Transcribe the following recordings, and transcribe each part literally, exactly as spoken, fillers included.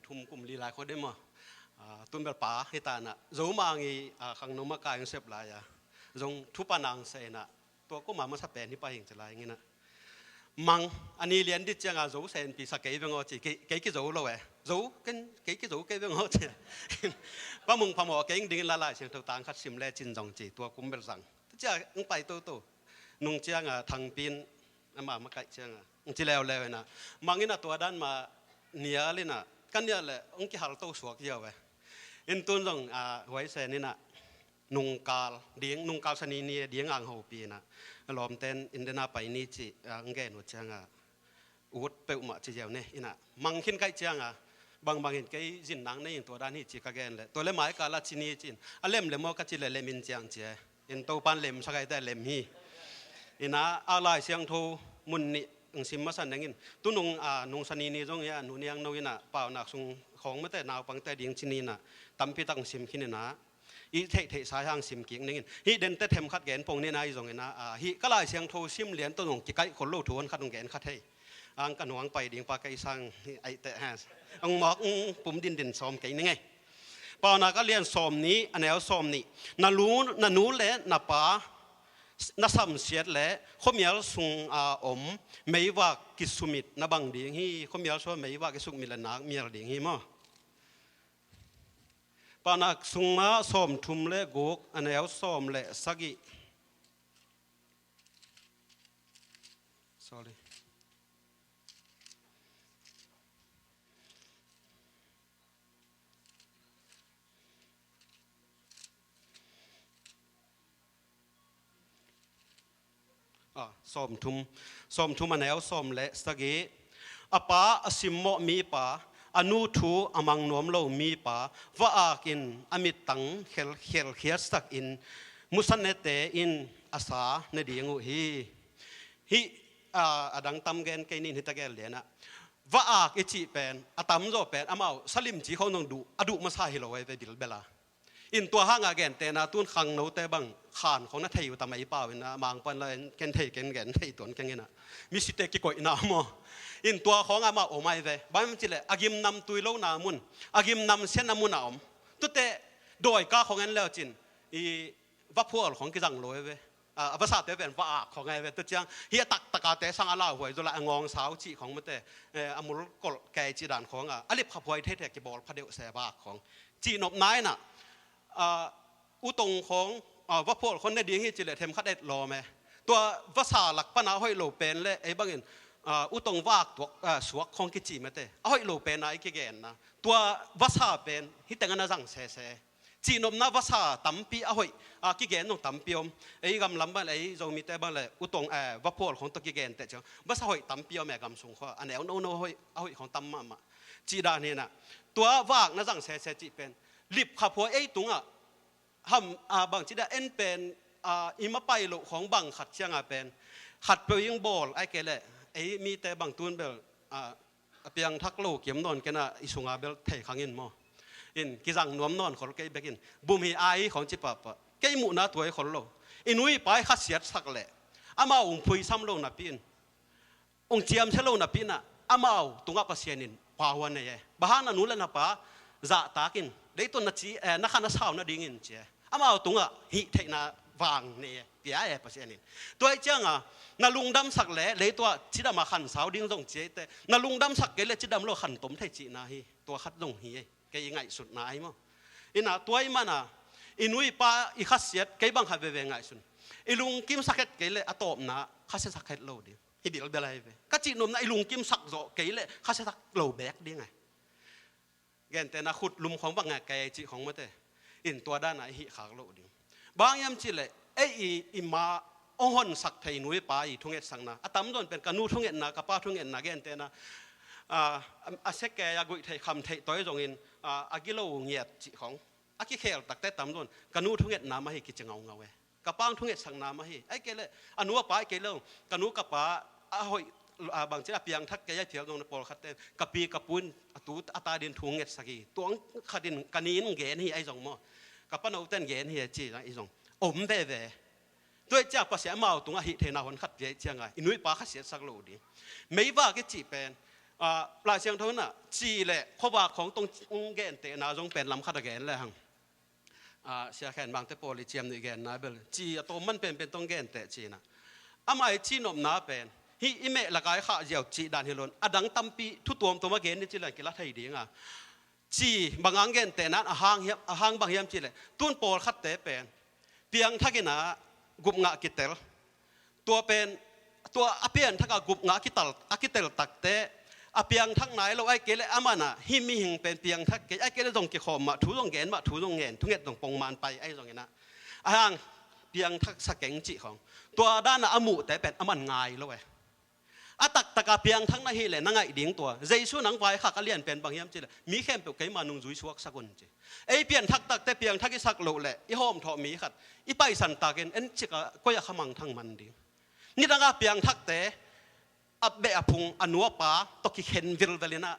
Kum kum li lai khawng deuh maw. Ah, tun bel pa hi ta inah, Zo Mang i, ah, khangno makai hong sep lai a, zong thu pan hong sep inah, tua kum a masa pen hi pah ing ci lai ing inah. Mang, a ni lian ding ciangah Zo senpi sa kei veng aw ci, kei, kei kizo lo e. Zo, ken, kei kizo kei veng aw ci. Pa Mung phamawh kei ing dingin la Lai Siangtho tang khat sim lecin zong ci, tua kum bel zang. Tua ciah hong pai toto. Nung ciangah Thangpi in, ama makaih ciangah, hong ci leuleu inah. Mang inah tua dan mah nial inah, ka nial leh hong kihalto suak ziau e. In tun zong, ah, huaisen inah, nungkal ding, nungkal sanini ding ang hopih inah, lawmten inn den a pai ni ci, ah, hong gen uh ciangah, ut peuhmah ci ziau ne inah, Mang khin kaih ciangah, bangbang in kei zin nang nei in tua dan hi ci ka gen leh, tua leh mai kal a ci ni ci in, a lemlem aw ka ci leh lem in ciang ci e. In Topan lemsak ahih teh lem hi. Inah, a Lai Siangtho mun nih hong sim masa ning in. Tu nung, ah, nung sanini zong hi a, Nu Niang No inah paunak sung khawng mate naupangte ding ci ni inah, tampi tak hong sim khin inah, i theihtheih sa hang sim kik ning in. Hih dente themkhat gen pong ni inah, ahi zong inah, ah, hih ka Lai Siangtho sim lian tawh zong kikaih khol lo thu hon khat hong gen kha thei. Ang ka nuang pai ding pa kei sang hi ai teh ha. Ang mawk, mm, pum dindin sawm kei ning ei. Paunak a lian sawmnih, a neu sawmnih. Na lu, na nu le na pa na samsiat leh khuamial sung a om meivak kisumit na bang ding hi. Khuamial sung a meivak kisumit leh nak mial ding hi maw. Paunak sung mah sawmthum le guk, a neu sawm le sagih. Sorry. Ah, sawmthum. Sawmthum a neu sawm le sagih. A pa a simmawh mipa, a nu thu a mang nuam lo mipa, va-ak in a mittang khel, khelkhiatsak in, musanete in a sa ne ding uh hi. Hih, ah, a dang tam gen kei ning, hih ta gen lianah. Va-ak i cih pen, a tamzaw pen, amau salimci khawng zong duh, a duh masa hi lo ei ve bilbel a. In tua hangah gentehna tun khangnote bang khan khawng na thei uh ta mai pau inah, Mangpan la ken thei ken gen thei tuan keng inah. Misite kikoihna maw. In tua khawng amah om ai ve. Bang ci leh a gimnam tui lona mun, a gimnam siatna mun a om. Tute dawika khawng en leucin, i vaphual khawng kizang lo ai ve. A, a vasate ven va-ak khawng ai ve. Tua ciang hih a taktakate sang a lauhuai zaw la, a ngawng sau cih khawng mate, eh, a mul kolh kei cih dan khawngah a lipkhaphuai theithei kibawl pha deuh se va-ak khawng. Cihnopna inah, ah, utong khawng, ah, vaphual khawng ne ding hi ci leh themkhat et lawm e. Tua vasa lak pana a hoih lo pen le ei bangin, ah, utong va-ak tuak, ah, suak khawng kici mate, a hoih lo pen a i kigenna. Tua vasa pen hih tengah na zang sese. Cihnopna vasa tampi a hoih, ah, kigen zong tampi om. Ei gamlam bang le, ei Zomite bang le, utong, eh, vaphual khawng tawh kigen teh ciang vasa hoih tampi om e, gam sung khawng a neu nono hoih, a hoih khawng tam mahmah. Cih dan hi inah. Tua va-ak na zang sese cih pen lipkhaphuai ei tungah ham, ah, bang ci dah en pen, ah, i mapai loh khawng bang khat ciangah pen khat peuh ing bawl ai kei leh, ei mite bang tun bel, ah, a piangthak lo kiam nawn kei inah, i sunga bel thei khang in maw. In kizang nuam nawn khol kei bek in, bum hi ai khawng ci pahpah. Kei muhna tua hi khol lo. I nu i pa i khasiatsak leh amau hong phuisam lo napi in, hong ciamsia lo napi inah, amau tungah Pasian in pau a nei e. Bang hang na nu le na pa zahtak in, dei tawh na ci, eh, na kha na sau nadingin ci e. Amau tungah hih theihna vang nei e, pia e Pasian in. Tua ih ciangah na lungdamsak leh, leituah cidam a khan sau ding zong ci ei teh, na lungdamsak kei leh cidam lo khan tom thei cihna hi. Tua khat zong hi ei. Kei i ngaihsutna ahi maw. Inah tua ih manah, i nu i pa i khasiat kei bang khat veve ngaihsun. I lungkimsak het kei leh a tawpna khasiasak het lo ding. Hi bilbel ahi ve. Ka cihnopna i lungkimsak zawh kei leh khasiasak lo beek ding ahi. Gentehna khut lum khawng bang a kei cih khawng mate. In tua danah i hih khak loh ding. Bang hiam cih leh, ei i, i ma hong honsak thei nu i pa i thungetsakna. A tamzaw in pen ka nu thungetna, ka pa thungetna gentehna. A, a sia kei a guih theih kham theih tawi zongin, a, a gilo ngiat cih khawng. A kikhel takte tamzaw in ka nu thungetna mah hi kici ngaungau e. Ka pa hong thungetsakna mah hi. Ahih kei leh, a nu a pa ahih kei leh, ka nu ka pa a hoih, a bangci a piangthak kei a phial zong na pawlkhatte, ka pi ka pu in a tu a ta dingin thu ngetsak hi. Tua khat in ka ni in gen hi ahi zong maw. Ka panote in gen hi a ci zong ahi zong. Om veve. Tua ih ciang Pasian amau tungah hih theihna hon khat pia ih ciangah i nu i pa khasiatsak lo ding. Meivak i cih pen, Ah, Lai Siangtho inah ci le khuavak khawng tawh hong gentehna zong pen lam khat a gen le hang. Ah, Sia Khen Bangte pawl i ciam nih genna bel ci a tawm man penpen tawh hong genteh ci inah. Amah i cihnopna pen hih i meh lak a i khah ziau cih dan hi lo in, a dang tampi thu tuamtuam a gen ni ci le hang kila thei ding a. Ci bang hang gentehna in a hang hiam, a hang bang hiam ci le, tun pawlkhatte pen piangthak inah gupngah kitel. Tua pen, tua a piangthak a gupngah a kitel, a kitel takte, a piangthak nai lo, ahih kei le amah inah hih mihing pen piangthak kei, ahih kei le zong kikhawm mah, thu zong gen mah, thu zong ngen, thunget zong pongman pai ahi zong inah, a hang piangthak sa keng cih khawng, tua dan a a muhte pen amah in ngai lo e. A taktak a piangthak na hih leh na ngaih ding tua. Jesu in hong vaikhak a lianpen bang hiam ci le, mi khempeuh keima nungzui suaksak un ci. Ei piangthak takte piangthak i sak loh leh i hawmthawh mi khat i paisan takin en cik a koi a kha mangthang man ding. Nidang a piangthakte a beh a phung a nu a pa tawh kikhen vilvel inah,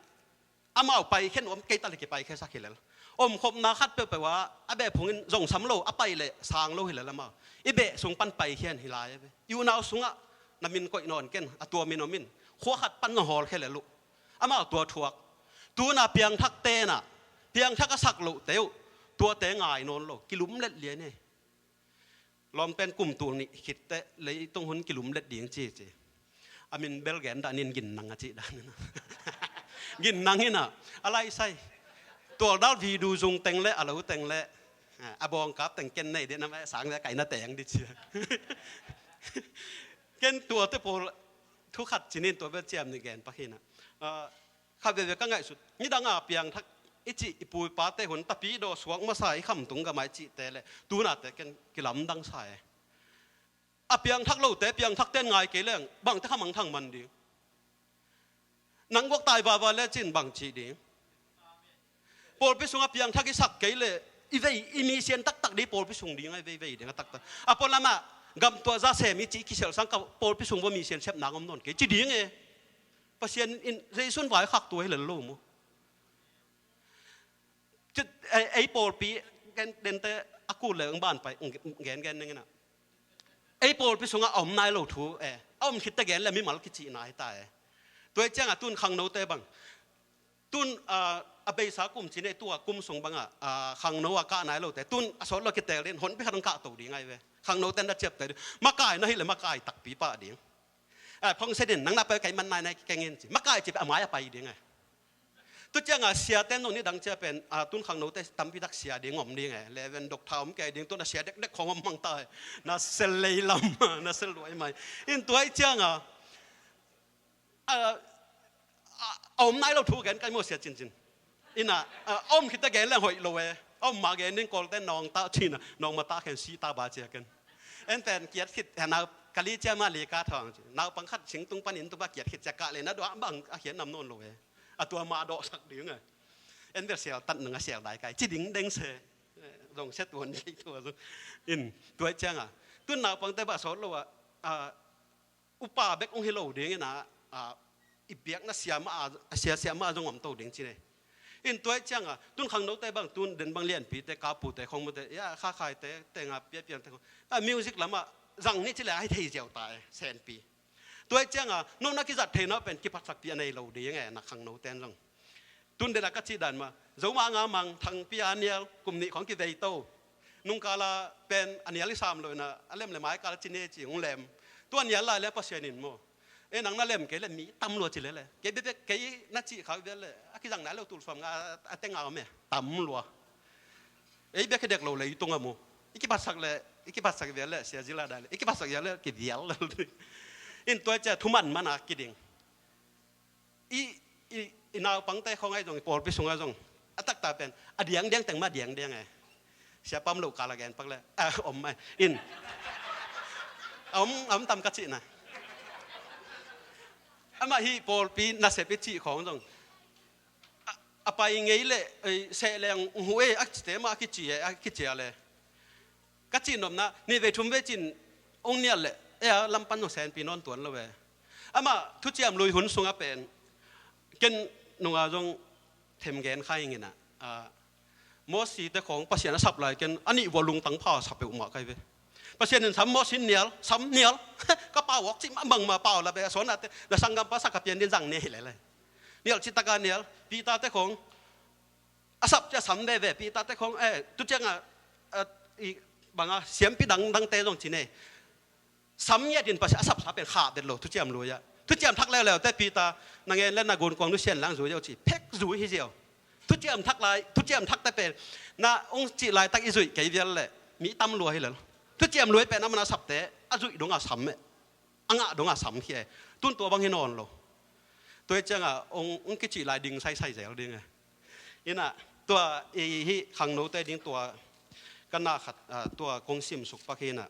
amau paikhia nuam kei ta le kipaikhiasak hi lel. Omkhopna khat peuhpeuh ah a beh phung in zong sam lo, a pai le sang lo hi lel amau. I beh sung pan paikhia hi lai a ve. I unau sungah na min koih nawn ken, a tua min om in. Khua khat pan zong hawlkhia lel uh. Amau tua thuak. Tuna piangthakte inah, piangthak a sak lohte uh, tuate ngai nawn lo, kilumlet lian hi. Lawmten kum tul nih khit teh leitung hun kilumlet ding ci ci. A min bel gen dah nin, Ginnang a cih dan inah. Ginnang inah a laisai. Tualdal video zung teng le a lo teng le a bawngkap teng ken nei dih na, mah sang le kaina teng dih ci. Ken tuate pawl thu khat ci nin, tua bel ciam nih gen pak hi inah. Ah, khat veve ka ngaihsut, nidang a piangthak i cih i pu i pate hun tapi daw suak masa i khamtung gam a i cihte le tunate ken kilamdang sa e. A piangthak lote piangthakte in ngai kei leng bangte kha mangthang man ding. Nang guak tai vava le cin bang cih ding. Pawlpi sungah piangthak i sak kei le i vei, i misian taktak ding, pawlpi sung ding a i veivei ding a taktak. A pualamah gamtuah za sem i cih kisialsang ka pawlpi sung vua misian sep nang om nawn kei ci ding e. Pasian in Jesu in vaikhak tua hi lel lo mu. Ei, ei pawlpi gen dente a kul le ong ban pai, ong gen gen ning inah. Ei pawlpi sungah a om nai lo thu e. A om khitte gen le mimal kicihna hi ta e. Tua hi ciangah tun khangnote bang. Tun, ah, a beisa kum ci nei, tua kum sung bangah, ah, khangno a kah nai lote. Tun a sawt lo kitel ding, honpi khat ong kah to ding ahi ve. Khangnote na ciapte ding. Makai na hih le makai takpi pah ding. Ah, phongsen in nang na pai kei man nai nai kikeng in ci. Makai ci a mai a pai ding e. Tu ciangah siate nong nidang cia pen, ah, tun khangnote tampi tak sia ding om ding e. Leven dok tha om kei ding, tun a sia dekdek khong om mang ta e. Na sel lei lam, na sel luai mai. In tua hi ciangah, ah, ah, a om nai lo thu gen kai maw sia cincin. Inah, ah, a om khitte gen leng hoih lo e. A om mah gen ding, Kawlte nawng ta cina, nawng ma ta khen si ta ba cia ken. En pen kiat khit, eh, nau, kali cia mah li ka thawng ci. Naupang khat singtung pan inn tung pa kiat khit cia kah le na duah bang a khiat nam nawn lo e. A tua mah dawhsak ding e. En bel sial tat nang a sial dai kai ci ding deng se. Eh, zong sia tuan ding tua zong. In, tua hi ciangah. Tun naupangte bah sawt lo ah, ah, upa bek ong hi lo ding inah, ah, i biakna sia mah a, sia sia mah a zong om to ding ci nei. In tua hi ciangah, tun khangnote bang, tun den bang lianpite, kapute, khongmute, ya, khakhaite, tenga piapiante khong. A music lamah zang ni ci le a hi thei ziau ta e, senpi. Tua hi ciangah, no na kizat theina pen kiphatsakpi a nei lo ding e, na khangnoten zong. Tun den a ka cih dan mah, Zomah nga mang, Thangpi a nial, kum nih khong kivei to. Nungkala pen a nial i sam lo inah, a lem le mai kala ci ne ci ong lem. Tua nial lai le Pasian in maw. E nang na lem kei le mi tam lua ci le le. Kei bebek kei na cih khak bel le. A kizang nai lo tulsuam nga a teng a om e. Tam lua. Ei bek hi dek lo le i tung a mu. I kipatsak le, i kipatsak bel le, sia zila dai le. I kipatsak bel le, kivial le. In tua cia thuman man a kiding. I, i, i naupangte khong ahi zong, i pawlpi sung ahi zong. A taktak pen, a diangdiang teng mah diangdiang e. Sia pam lo kala gen pak le. Ah, om mai. In. A om, a om tam ka cihna. Amah hih pawlpi nasep i cih khong zong. A, a pai ngei le, ei, seh leng hu e, a cite mah a kici e, a kici a le. Ka cihnopna, nih vei thum vei cin ong nial le, e a lampan zong senpi nawn tuan lo e. Amah thuciam lui hun sungah pen, ken nunga zong them gen kha ing inah, ah, Mosite khong Pasian a sap lai ken, a nih vua lungtang pha sa peuhmah kai ve. Pasian in sam Mosi nial, sam nial, ka pau awk cih mah bangmah pau la be, a sawn a te, na sanggampa sak ka pian din zang ne hi le le. Nial citaka nial, Peter te khong a sap cia sam veve, Peter te khong, eh, tu cianga, eh, i banga siampi dangdangte zong ci ne. Sam ngiat in Pasian a sapsa pen khah bet lo, thuciam lui ah. Thuciam thak leuleu te Peter, na ngen le na gun kuang nusian lang zui zo ci, phek zui hi ziau. Thuciam thak lai, thuciam thak te pen na ong cih laitak i zuih kei vial le mi tam lua hi lel. Thuciam lui pen a man a sapte a zuih dong a sam e. A ngah dong a sam hi e. Tun tua bang hi nawn lo. Tua hi cianga ong, ong kicih lai ding saisai zel ding e. Ina tua i hi khangnote ding tua ka na khat, ah, tua kong sim suk pak hi ina.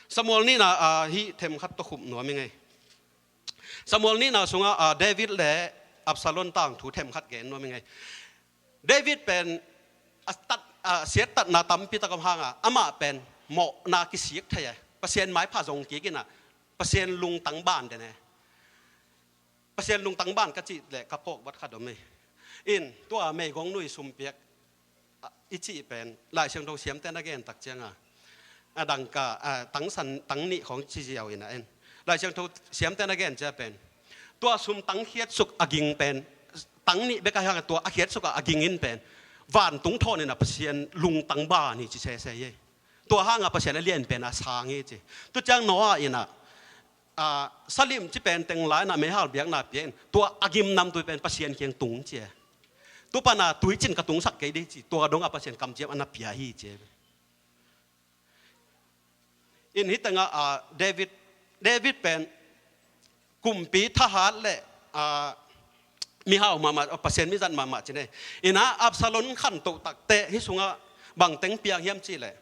Samuel nihna, ah, hi themkhat tawh khup nuam i ngei. Samuel nihna sunga, ah, David le Absalom tangthu themkhat gen nuam i ngei. David pen a tat, a siattatna tampi tak om hanga amah pen mawhna kisik thei e. Pasian maipha zong kik ina Pasian lungtang ban den e. Pasian lungtang ban ka cih leh ka phawk vat khat om e. In tua meigong nui sumpiak, ah, i cih pen Lai Siangtho siamte na gen tak cianga a dangka, ah, tangsan tang nih khong ci ziau ina en. Lai Siangtho siamte na gen cia pen tua sum tang khiatsuk a ging pen, tang nih bek a hianga tua a khiatsuk a ging in pen vantung thawn ina Pasian lungtang ban hi ci sese hi. Tua hanga Pasian a lian pen a sang hi ci. Tu ciang Noah ina, ah, salim ci pen teng lai na meihal biakna pia in tua a gim namtui pen Pasian kiang tung cia. Tu pana tuicin ka tungsak kei dih ci tua donga Pasian kamciam ana pia hi cia. In hi tengah, ah, David, David pen kumpi thahat le, ah, mihau mahmah, Pasian mizat mahmah ci ne. Ina Absalom khantoh takte hi sungah bangteng piang hiam ci le.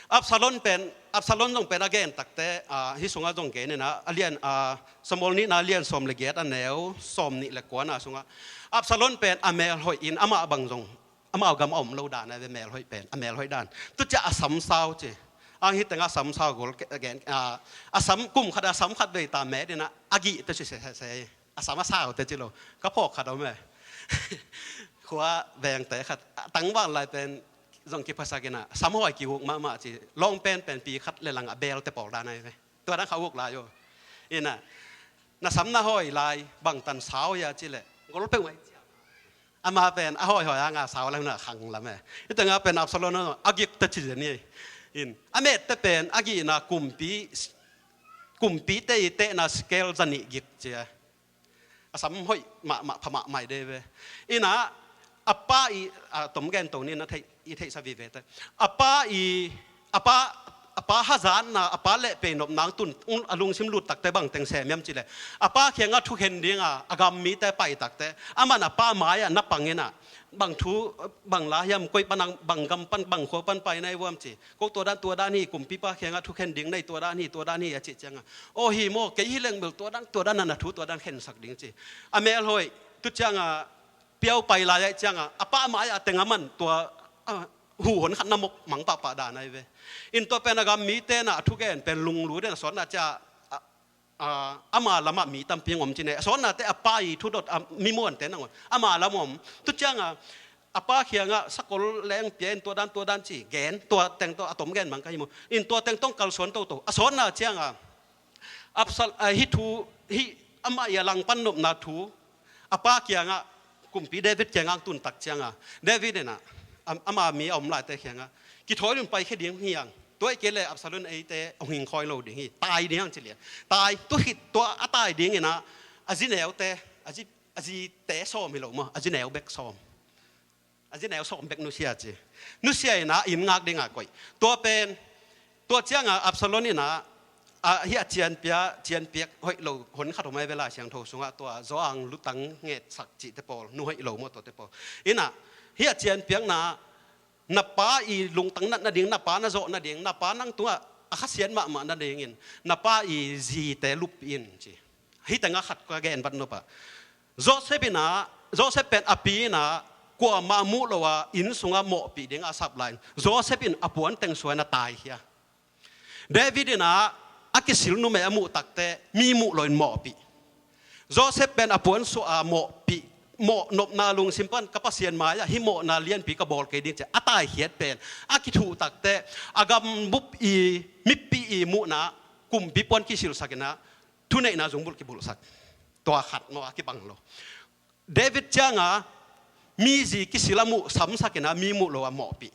Absalom pen, Absalom zong pen a gen takte, ah, hi sungah zong gen ina a lian, ah, Samuel nihna lian sawm le giat a neu sawm nih le kuana sungah Absalom pen a mel hoih in amah bang zong amau gam a om lo dan a ve mel hoih pen, a mel hoih dan. Tu cia a sam sau ci. Ang hi tengah a sam sau gol ke-, gen, ah, a sam kum khat a sam khat vei ta met ina a gih te ci se, se, se. A sam a sau te ci lo. Ka phawk khat om e. Khua veng te khat. A tangval lai pen zong kiphasak ina sam hoi kihuk mahmah ci. Long pen pen pi khat le lang a bel te pawl dan a ve. Tua dan kha uk lai o. Ina na sam na hoi lai bangtan sau ya ci le. Gol peuh mai. Ama pen a hoi hoi anga sau lam na khang lam e. Hi tengah pen Absalom a gik ta ci zen hi. In a met te pen a gihna kumpi, kumpi te i tehna sikel zanih gik cia. A sam hoih mahmah pha mahmah i de ve. Ina a pa i, a tom gen to ni na theih, i theihsa vive te. A pa i, a pa, a pa hazatna, a pa leh peinopna ang tun, a lungsim lut takte bangteng sem hiam ci le. A pa kiangah thukhen dinga a gam mite pai takte aman a pa mai-ah na pang ina bang thu, bang la hiam, koi pan ang, bang gam pan, bang khua pan pai na i vuam ci. Ko tua dan, tua dan hi, kumpipa kiangah thukhen ding nei, tua dan hi, tua dan hi a cih cianga. Aw hi maw, kei hi leng bel tua dan, tua dan a na thu, tua dan khensak ding ci. A mel hoih, tu cianga piau pai lai ai cianga a pa mai-ah teng a man tua, ah, huhon khat na mok mang pahpah dan ai ve. In tua pen a gam mite na a thugen pen lunglut den a sawtna cia, ah, ah, ama lamah mi tampi ang om ci ne. A sawtnate a pa i thudot a mimuante nang om. Ama lam om. Tu cianga a pa kiangah sakol leng pia in tua dan, tua dan ci. Gen, tua teng tawh a tom gen mang ka hi maw. In tua teng tawh kalsuan toto. A sawtna cianga Absal-, ah, hi thu, hi amah i a langpan nopna thu a pa kiangah, kumpi David kiangah ang tun tak cianga David ina, am-, ama mi a om laite kiangah, kithawi lun paikhia ding hi ang. Tua i kei le Absalom eite hong hing khawi lo ding hi. Tai ding ang ci lian. Tai, tu khit tua a tai ding ina a zineute, a zi, a zite sawm hi lo maw, a zineu bek sawm. A zineu sawm bek nusia ci. Nusia ina inn ngak dinga koih. Tua pen, tua cianga Absalom ina, a, hi a cianpia, cianpiak hoih lo hon khat hong mai ve Lai Siangtho sungah tua Zoang lutang ngetsak cihte pawl, nu hoih lo maw tuate pawl. Ina, hi a cianpiakna, na pa i lungtang nat nading, na pa na zawh nading, na pa nang tungah a khasiat mahmah nadingin, na pa i zite lup in ci. Hi tengah khat ka gen vat nop ah. Joseph ina, Joseph pen a pi ina, kuamah muh lo a, inn sungah mawhpih ding a sap lai in. Joseph in a puan teng suai na taikhia. David ina, a kisil numei a muh takte, mi muh lo in mawhpih. Joseph pen a puan suah a mawhpih, mawh nopna lungsim pan ka Pasian mai-ah, hi mawhna lianpi ka bawl kei ding ci a taikhiat pen. A kithuh takte, a gambup i, mipi i muhna, kumpi puan kisilsak ina, thuneihna zungbulh kibulhsak. Tua khat maw a kibang lo. David cianga mi zi kisil a muh samsak ina mi muh lo a mawhpih.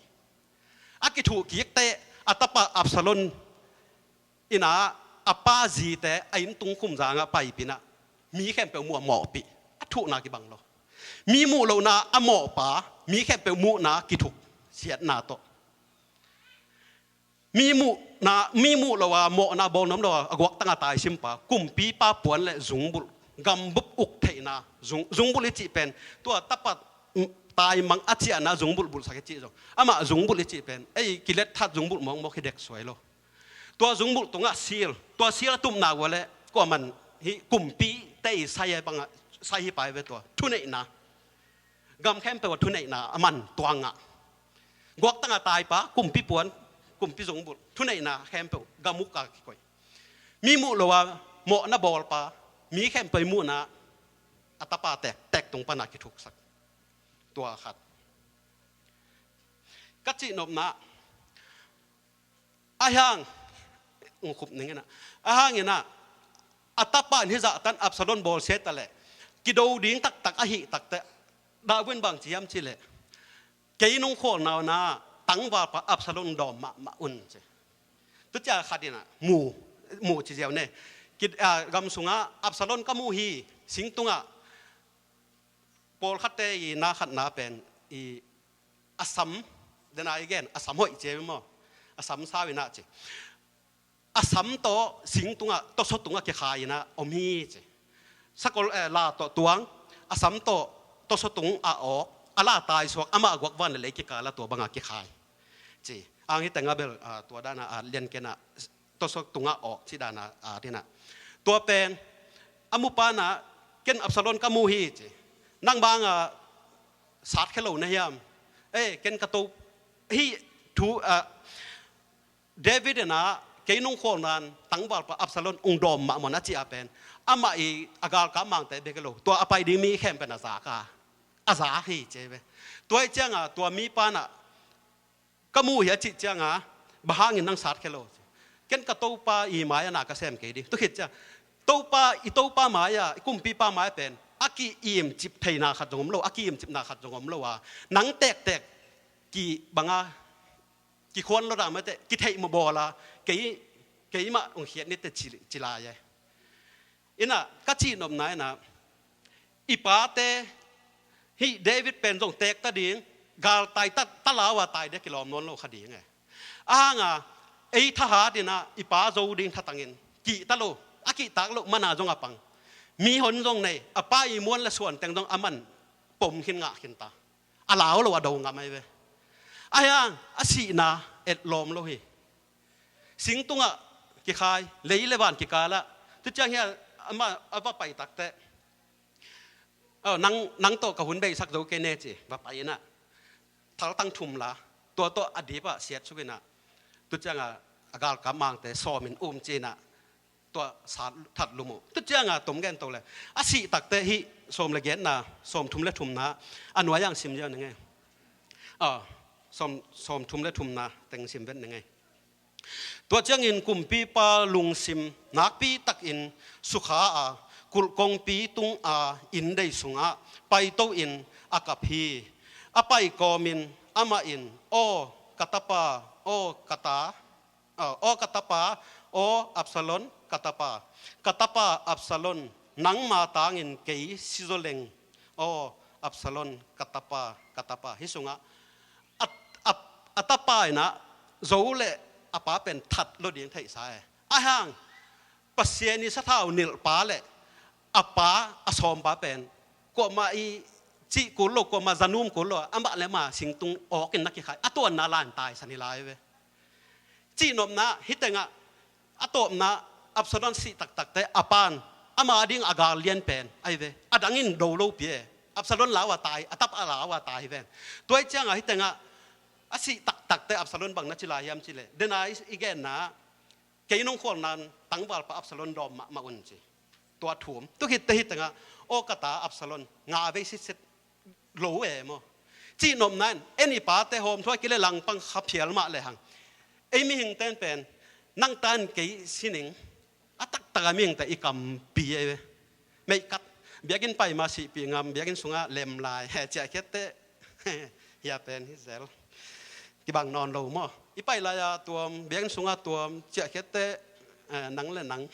A kithuh kikte a tapa Absalom ina a pa zite a inn tungkhum zanga paipina mi khempeuh muh a mawhpih. A thuhna kibang lo. Mi muh lohna a mawhpa mi khempeuh muhna kithuk siatna tawh. Mi muhna, mi muh lo a mawhna bawl nuam lo a, a guaktanga taisimpa, kumpipa puan le zungbulh, gambup uk theihna, zung, zungbulh i cih pen, tua tapa, mm, taimang a ciahna zungbulh bulhsak i cih zong. Amah zungbulh i cih pen, ei kilet that zungbulh mawkmawk hi dek suai lo. Tua zungbulh tungah sil, tua sil a tupna ua le, kuaman hi kumpite i sai a bangah, sai hi pai ve tua, thuneihna. Gam khempeuh a thuneihna a man tuangah. Guaktanga taipa, kumpi puan, kumpi zungbulh, thuneihna khempeuh, gam uk a kikoih. Mi muh lo a, mawhna bawlpa, mi khempeuh i muhna, a tapa tek, tek tung pana kithuksak. Tua khat. Ka cihnopna, Ahang, ung khup ning ina. Ahang ina, a tapa in hizah tan Absalom bawlsia ta leh, kido ding taktak ahi takte, David bang ci hiam cih leh, kei nung khualna una, tangvalpa Absalom dawm mahmah un ci. Tu cia khat ina, mu, mu ci ziau ne. Kit, a, gam sunga, Absalom ka mu hi, sing tunga, pawlkhatte i na khatna pen i a sam, dena i gen, a sam hoih cia maw? A sam sau ina ci. A sam tawh sing tungah, tawsaw tungah kikhai ina om hi ci. Sakol, eh, la tawh tuang, a sam tawh tawsaw tungah awk, a la taisuak, amah a guak van le lei kikala tua banga kikhai. Ci. Ang hi tenga bel, ah, tua dana, ah, lian kena, tawsaw tungah awk ci dana, ah, dina. Tua pen, a mupa na, ken Absalom ka mu hi ci. Nang banga sat khe lo na hiam. Eh, ken ka to, hi thu, ah, David ina, kei nung khualnan, tangvalpa Absalom ung dawm mahmah na ci a pen. Amah i a galkap mangte bek lo. Tua a pai ding mi khempeuh a zak a. A zak hi ci ve. Tua i cianga, tua mipa na, ka mu hi a cih cianga, bang hangin nang sat khe lo. Ken ka Topa i mai-ah na ka sem kei ding. Tu khit ciang, Topa, i Topa mai-ah, i kumpipa mai-ah pen, a ki-imcip theihna khat zong om lo, a ki-imcipna khat zong om lo a. Nang tektek, ki banga, kikhuan lo dah mate, kitheih mawh bawl a, kei, keimah ung khiat ni te ci, ci lai e. Ina, ka cihnopna ina, i pate, hih David pen zong teek ta ding, galtai ta, ta lau a tai dia kilawm nawn lo kha ding e. Ahanga, ei thahat ina, i pa zo ding thatangin, kihta lo, a kihtak lo, mana zong a pang. Mihon zong nei, a pa i muan le suan teng zong a man, pom khin ngah khin ta. A lau lo a do ngam ai ve. Ahiang, a sihna, et lawm lo hi. Sing tungah kikhai, lei le van kikala. Tu ciang hia, ama, a va pai takte. Oh, nang, nang tawh ka hun beisak zo kei ne ci, va pai ina. Thaltang thum la, tua tawh a dipa siat suk ina. Tu cianga, a galkap mangte, sawmin um ci ina. Tua sat that lum uh. Tu cianga, tom gen to le. A sih takte hih, sawm le genna, sawm thum le thumna, a nuai ang sim ziau ning e. Ah, sawm, sawm thum le thumna, teng sim vet ning e. Tua ciangin kumpipa lungsim nakpi takin sukha a, kulh kongpi tunga inn dei sungah paito in a kap hi. A pai kawmin amah in, "Aw ka tapa, aw ka ta, aw, aw ka tapa, aw Absalom ka tapa, ka tapa Absalom, nangma tangin kei si zaw leng, aw Absalom ka tapa, ka tapa," hih sungah a, a, a tapa ina zo le a pa pen that lo ding theihsa e. Ahang, Pasian i sathau nilhpa le a pa, a sawmpa pen, kuamah i cih kul lo, kuamah zanum kul lo, amah le amah singtung awkin na kikhai, a tuanna lan taisan hi lai ve. Cihnopna, hih tengah, a tawpna, Absalom sih taktakte, a pan, ama ding a gal lian pen, ai ve. A dangin do lo pi e. Absalom lau a tai, a tapa lau a tai hi ven. Tua i cianga hih tengah, a sih taktakte, Absalom bang na ci lai hiam cih leh. Dena i, i genna, kei nong khualnan, tangvalpa Absalom dawm mahmah un ci. Tua thum. Tu khitte hih tengah, aw ka ta Absalom, nga vei sitset lo e maw. Cihnopna in, en i pate hawm thuai kile langpang kha phial mah lehang. Ei mihingte in pen, nang tan kei sining, a taktak a mihingte i kampi e ve. Meihkat, Biakinn pai ma sihpih ngam, biakinn sungah lem lai, ciahkhiat teh, hia pen hi zel. Kibang nawn lo maw. I pai lai-a tuam, biakinn sungah tuam, ciahkhiat teh, eh, nang le nang.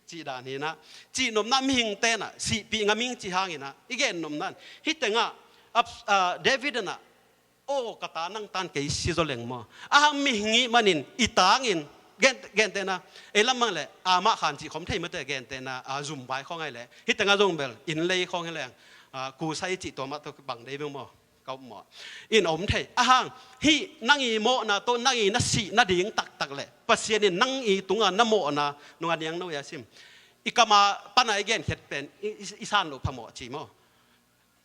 Cih dan hi inah. Cih nopna mihing tenah, sihpih ngam ing cih hang inah. I gen nopna in. Hih tengah, Abs-, ah, David inah, aw, ka ta nang tan kei si zaw leng maw. A hang mihing ih manin, i tangin, gen, gentehna, ei lam mang le, a mah khan cih khom thei mate gentehna, a zum vai khawng ai le. Hih tengah zong bel, inn lei khawng hi leng, a, kusai cih tua mah tawh bang dei beng maw. Ka up maw. In om thei. A hang, hih nang i mawhna tawh, nang i na sih nading taktak le. Pasian in nang i tungah na mawhna, nung a niang no i a sim. I kama pana i genkhiat pen, i, i, i san loh phamawh ci maw.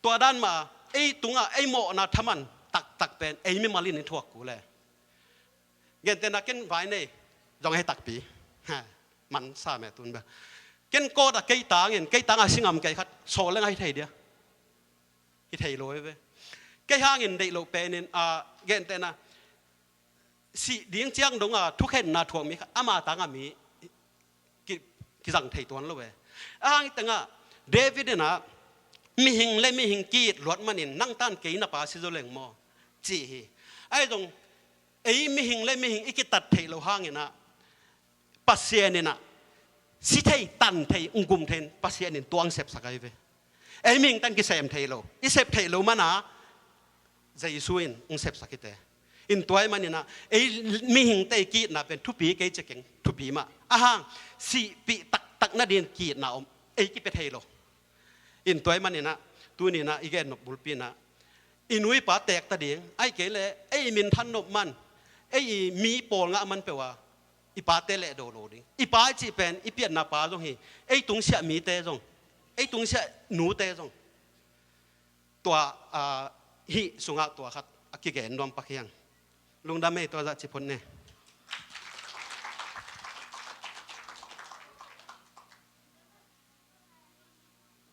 Tua dan mah, ei tungah, ei mawhna thaman taktak pen, ei mimal in i thuak kul e. Gentehna ken vai nei, zong hei takpi. Ha, man sa me tun bel. Ken kawt a kei tangin, kei tangah singam kei khat, sawl leng a hi thei dia. Hi thei lo e ve. Kei hangin deih loh penin, a, gentehna, sih ding ciang dongah thukhenna thuak mi kha, ama tangah mi ki, kizang thei tuan lo e. A hang i tengah, David inah, mihing le mihing ki-it luat manin, nang tan kei na pa si zaw leng maw, ci hi. Ahi zong, ei mihing le mihing i kitat theih loh hang inah, Pasian inah, si thei, tan thei, nggum thei in, Pasian in tua hong sepsak ahi ve. Ei mihing tan kisem thei lo, i sep theih loh mana, Jesu in hong sepsak hi te. In tua ahih man inah, ei mihingte i ki-itna pen thupi kei ci keng, thupi mah. A hang, sihpih taktak nading ki-itna om, ei kipia thei lo. In tua ahih man inah, tuni inah, i gen nop bulpi inah, i nu i pa teek ta ding, ahih kei le, ei minthan nop man, ei i mi pawl ngah man peuh a, i pate leh do lo ding. I pa i cih pen, i pianna pa zong hi, ei tungsiah mite zong, ei tungsiah nute zong. Tua, a, hih sungah tua khat a kigen nuam pak hi hang. Lungdam ei, tua zah ci phot ne.